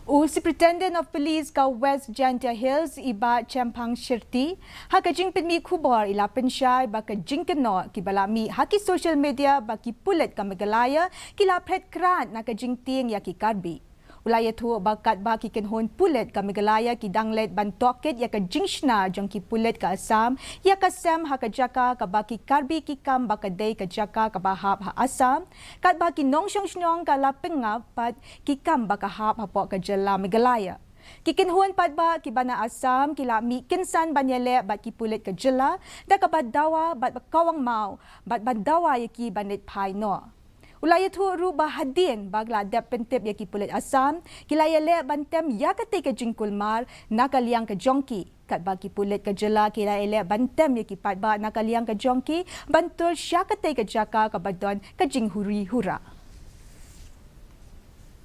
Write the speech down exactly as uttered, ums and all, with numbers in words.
U Superintendent of Police ka West Jaintia Hills, i Bah Chemphang Shirti, ha ka jingpynmih khubor i la pynshai ba ka jingkynnoh kiba la mih ha ki social media ba ki pulit ka Meghalaya ki la phet krad na ka jingtieng ïa ki Karbi. U la ïathuh ba katba ki kynhun pulit ka Meghalaya ki dang leit ban tohkit ïa ka jingshna jong ki pulit ka Assam ïa ka sem ha ka jaka kaba ki Karbi ki kam ba ka dei ka jaka kaba hap ha Assam, katba ki nongshong shnong ka la pynngap pat ki kam ba ka hap hapoh ka jylla Meghalaya. Ki kynhun paidbah kiba na Assam ki la mih kynsan ban ïaleh bad ki pulit ka jylla da kaba dawa bad ba kawang maw bad ban dawa ïa ki ban leit phai noh. U la ïathuh ruh ba hadien ba la dep pyntip ïa ki pulit Assam, ki la ïaleh ban tem ïa katei ka jingkulmar na ka liang ka jong ki, katba ki pulit ka jylla ki la ïaleh ban tem ïa ki paidbah na ka liang ka jong ki ban tur sha katei ka jaka kaba don ka jinghuri hura.